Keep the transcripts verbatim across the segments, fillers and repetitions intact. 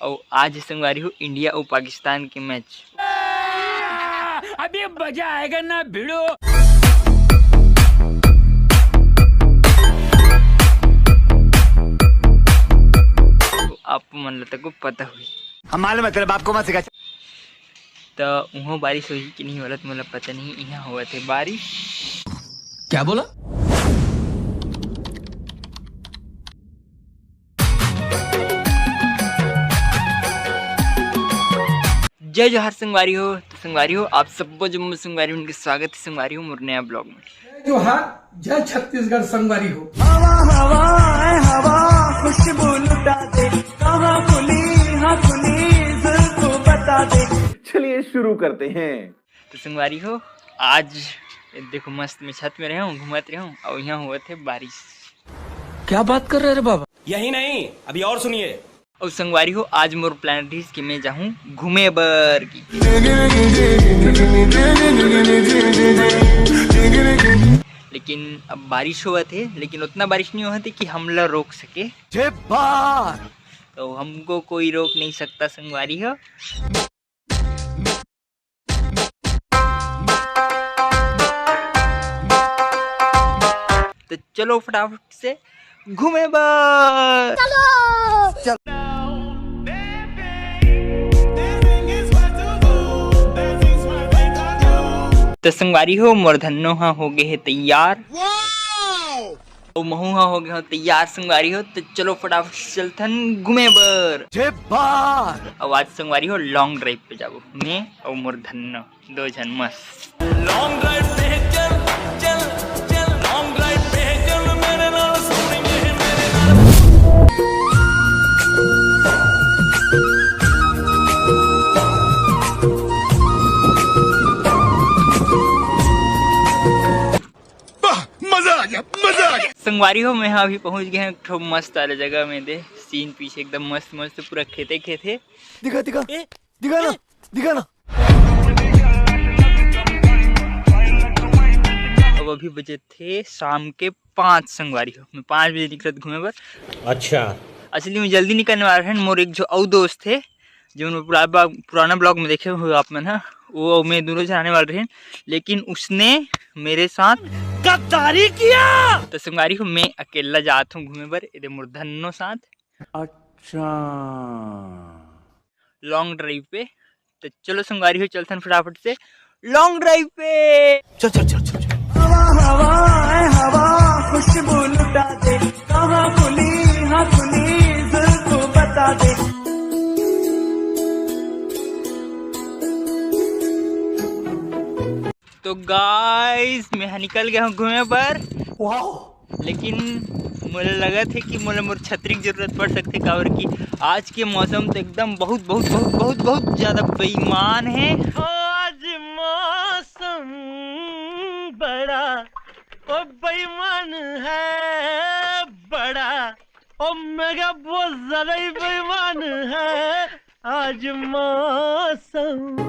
अउ आज संगवारी हो इंडिया अउ पाकिस्तान के मैच। अभी मजा आएगा ना भिड़ो। आप मन ल तको पता हुई। हम मालूम है तेरे बाप को मत सिखा। त उहों बारिश होही कि नहीं वाला त मोला पता नहीं। इहाँ होवत हे बारिश। क्या बोला? जय जोहार संगवारी हो। तो संगवारी हो, आप सब्बो जम्मो संगवारी मन के स्वागत हे संगवारी हो मोर नया ब्लॉग में। जय जोहार, जय छत्तीसगढ़ संगवारी हो। हवा हवा ए हवा, खुशबू लुटा दे, कहाँ खुली हाँ खुली, जुल्फ बता दे। चलिए शुरू करते हैं। तो संगवारी हो, आज देखो मस्त मैं छत में रहे हूँ, घूमत रहे हूँ अउ इहाँ होवत हे बारिश। क्या बात कर रहे रे बाबा? यही नहीं, अभी और सुनिए। अउ संगवारी हो, आज मोर प्लान रहिस कि मैं जाहूँ घूमे बर की, लेकिन अब बारिश होवत हे, लेकिन उतना बारिश नहीं होवत हे कि हमला रोक सके। जे बार। तो हमको कोई रोक नहीं सकता संगवारी हो। तो चलो फटाफट से घूमे बर। चलो। तो संगवारी हो, मोर धन्नो हा हो गए हे तैयार। अउ महू हा हो गए हो तैयार संगवारी हो। तो चलो फटाफट से चलथन घूमे बर। जे बार। अउ आज संगवारी हो लॉन्ग ड्राइव पे जाबो मैं अउ मोर धन्नो। दो झन मस्त। लॉन्ग ड्राइव पे चल, चल, चल, लॉन्ग ड्राइव पे चल, मेरे नाल सोनिए, मेरे नाल। वाह, मजा आ गया, मजा आ गया। संगवारी हो, मैं हा अभी पहुंच गए हैं एक ठो मस्त वाले जगह में। दे सीन पीछे एकदम मस्त मस्त, पूरा खेते खेते। दिखा, दिखा, ए, दिखा ना, ए। दिखा ना। अब अभी बजे थे शाम के पाँच संगवारी हो। मैं पाँच बजे निकलत घूमे बर। अच्छा। Actually मैं जल्दी निकलने वाला रहे, मोर एक जो अउ दोस्त हे, जो मैं पुरा-, पुराना ब्लॉग में देखे हुए आप मन हा, वो मैं दोनों जाने वाले रहे, लेकिन उसने मेरे साथ गद्दारी किया। तो संगवारी हो, मैं अकेला जात हूँ घूमे बर, एदे मोर धन्नो साथ। अच्छा। लॉन्ग ड्राइव पे। तो चलो संगवारी हो, चलथन फटाफट से लॉन्ग ड्राइव पे। चल, चल, चल, चल, चल। हवा हवा ए हवा, खुशबू लुटा दे, कहाँ खुली हाँ खुली, जुल्फ बता दे। तो गाइस, मैं हा निकल गया हूँ घूमे बर। वाओ। लेकिन मोला लगत हे कि मोला मोर छतरी के जरूरत पड़ सकथे, काबर कि आज के मौसम तो एकदम बहुत, बहुत, बहुत, बहुत, बहुत ज्यादा बेईमान हे। आज मौसम बड़ा, ओ, बेईमान है, बड़ा, ओ, मेगा बहुत ज्यादा ही बेईमान है। आज मौसम।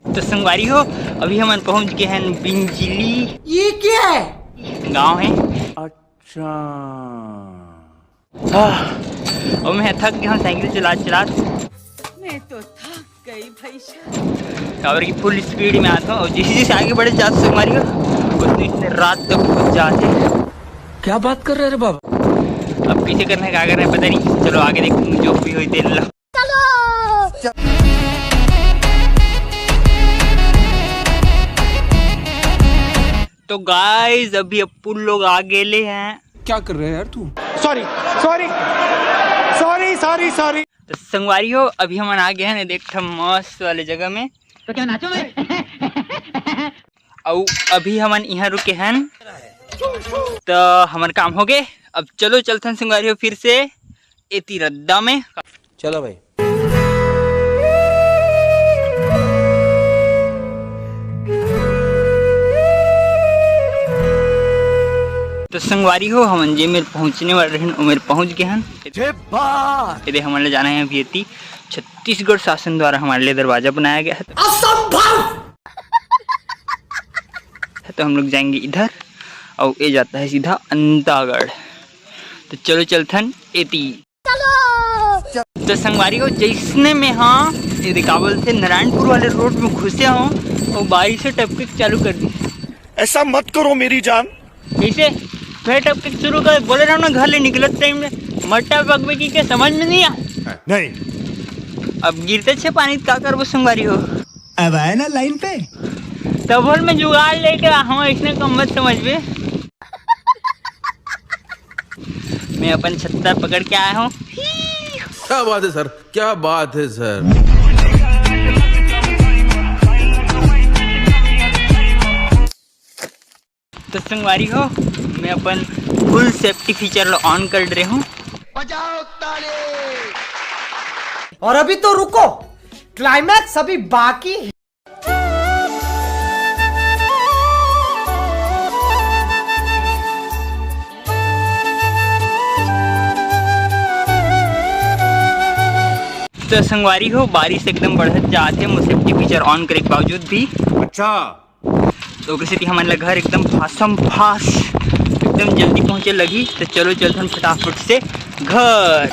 तो संगवारी हो, अभी हमन पहुंच गए हैं बिंजली। ये क्या है? गांव है। अच्छा। आह, अब मैं थक गया हूँ साइकिल चला चला। मैं तो थक गई भाई साहब। काबर की फुल स्पीड में आता हूँ और जैसे जैसे आगे बढ़े जाते संगवारी हो, उतने इतने रात तक पहुँच जाते हैं। क्या बात कर रहे रे बाबा? अब कैसे करना है, क्या करना है पता नहीं। चलो आगे देखते हैं जो भी होई देख लो। तो गाइस, अभी अप्पू लोग आ गेले हैं। क्या कर रहे हैं यार तू? Sorry, sorry, sorry, sorry, sorry. तो संगवारी हो, अभी हमन आ गए हैं देख ठम मस्त वाले जगह में। तो क्या नाचो मैं? अउ अभी हमन इहाँ रुके हन, तो हमर काम हो गए। अब चलो चलथन संगवारी हो फिर से एती रद्दा में। चलो भाई। तो संगवारी हो, हमन जे मेर पहुंचने वाले रहन, ओ मेर पहुंच गए हन। जे बात। एदे हमन ले जाना है अभी एती छत्तीसगढ़ शासन द्वारा हमारे लिए दरवाजा बनाया गया है। असंभव। तो हम लोग जाएंगे इधर, और ये जाता है सीधा अंतागढ़। तो चलो चलथन एती। तो संगवारी हो, जैसने में, हाँ, ये का बोलथे, नारायणपुर वाले रोड में घुसे हो, वो बारिश से टपके चालू कर दी। ऐसा मत करो मेरी जान। कैसे? फिर टपके शुरू कर, बोले रहो ना, घर ले निकलत टाइम में मट्टा पकबे की के समझ में नहीं आ। नहीं। अब गिरते छे पानी, का करबो संगवारी हो? अब आए ना लाइन पे। तब बोल, मैं जुगाड़ लेके हम इसने कम मत समझबे। मैं अपन छत्ता पकड़ के आया हूँ। क्या बात है सर, क्या बात है सर। तो संगवारी हो, मैं अपन full safety feature Lo on कर रहे हूँ। बजाओ ताली। और अभी तो रुको, क्लाइमैक्स अभी बाकी है। तो संगवारी हो, बारिश एकदम बढ़त जात हे, मोर safety feature on करे के बावजूद भी। अच्छा। तो ओकरे सेती हमन ला घर एकदम फासम फास, एकदम जल्दी पहुँचे लगही। तो चलो चलथन फटाफट से घर।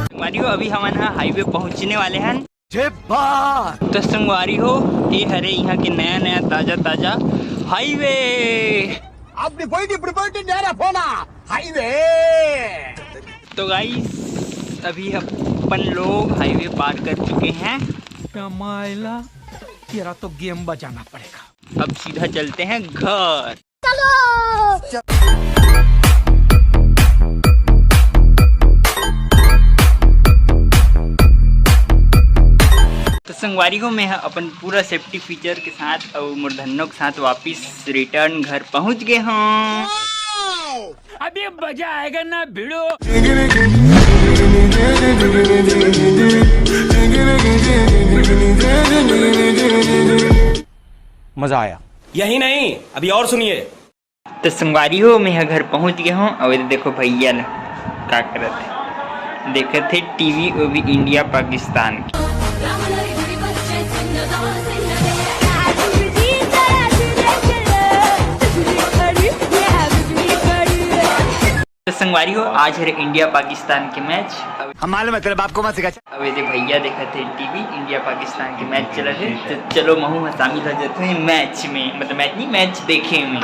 संगवारी हो, अभी हमन ह हाईवे पहुंचने वाले हन। जे बात। तो संगवारी हो, ये हरे यहाँ के नया नया ताजा ताजा हाईवे। अपनी बैठी, अपनी बैठी, न्यारा फोना हाईवे। तो गाइस, अभी अपन लोग हाईवे पार कर चुके हैं। कमाइला, तेरा तो गेम बजाना पड़ेगा। अब सीधा चलते हैं घर। तो संगवारी हो, मैं ह अपन पूरा safety feature के साथ अउ मोर धन्नो के साथ वापिस return घर पहुंच गे हूँ। अभी मजा आएगा ना भिड़ो। मजा आया। यही नहीं, अभी और सुनिए। तो संगवारी हो, मैं ह घर पहुंच गया हूँ। अउ ये देखो भैया ल का करत हे, देखत हे टीवी, वो भी इंडिया पाकिस्तान के। तो संगवारी हो, आज हरे इंडिया पाकिस्तान के मैच। हम मालूम है, तेरे बाप को मत सिखा। अब ये दे भैया देखत हे टीवी, इंडिया पाकिस्तान के मैच चलत हे, तो चलो महू ह शामिल हो जाते हैं मैच में, मतलब मैच नहीं, मैच देखे में।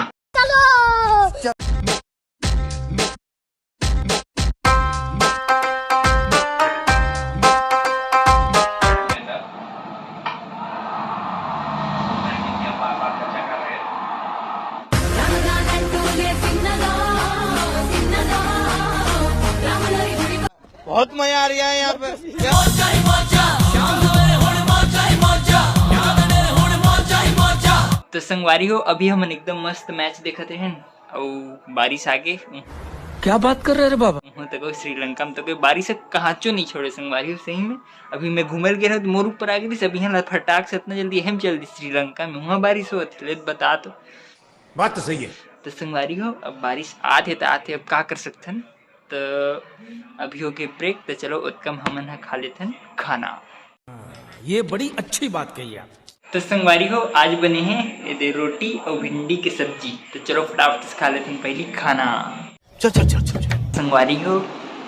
बहुत मजा आ रहा है यहाँ पे। तो संगवारी हो, अभी हमन एकदम मस्त मैच देखत हन, अउ बारिश आगे। क्या बात कर रहे रे बाबा? उहाँ तक श्रीलंका में तो कोई बारिश ह काचो नहीं छोड़े संगवारी हो, सही में। अभी मैं घूमे ल गे रहेंव, मोर ऊपर आ गे रहिस, अभी यहाँ फटाक से इतना जल्दी हम चल दी श्रीलंका में, उहाँ बारिश होत हे, ले बता तो। बात तो सही है। तो संगवारी हो, अब बारिश आत हे त आत हे, अब का कर सकथन। तो अभी हो गे ब्रेक, तो चलो ओतका म हमन ह खा लेथन खाना। ये बड़ी अच्छी बात कही आप। तो संगवारी हो, आज बने हे ये दे रोटी अउ भिंडी के सब्जी। तो चलो फटाफट से खा लेथन पहली खाना। चल, चल, चल, चल, चल। संगवारी हो,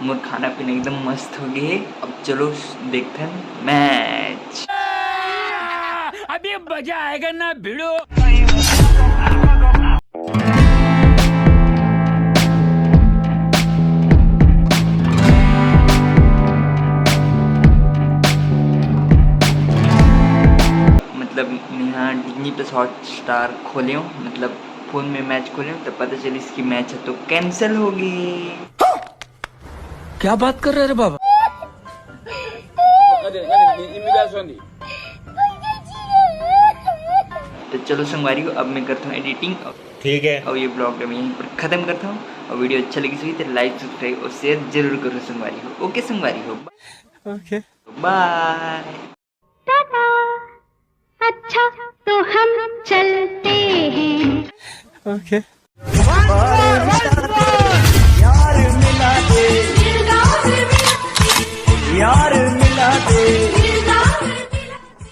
मोर खाना पीना एकदम मस्त हो गे हे। अब चलो देखथन मैच। अभी मजा आएगा ना भिड़ो। मतलब, मैं ह Disney Plus Hotstar खोलेंव, मतलब, फोन में मैच खोलेंव, त पता चलिस कि मैच ह तो cancel हो गे। क्या बात कर रहे रे बाबा? तो चलो संगवारी हो, अब मैं करता हूँ editing। ठीक है। और ये ब्लॉग मैं यहीं पर खत्म करता हूँ। और वीडियो अच्छा लगी सही तो लाइक, सब्सक्राइब और शेयर जरूर करो संगवारी हो। ओके संगवारी हो, ओके। बाय। टाटा। अच्छा, तो हम चलते हैं। ओके। यार मिला दे, यार मिला दे।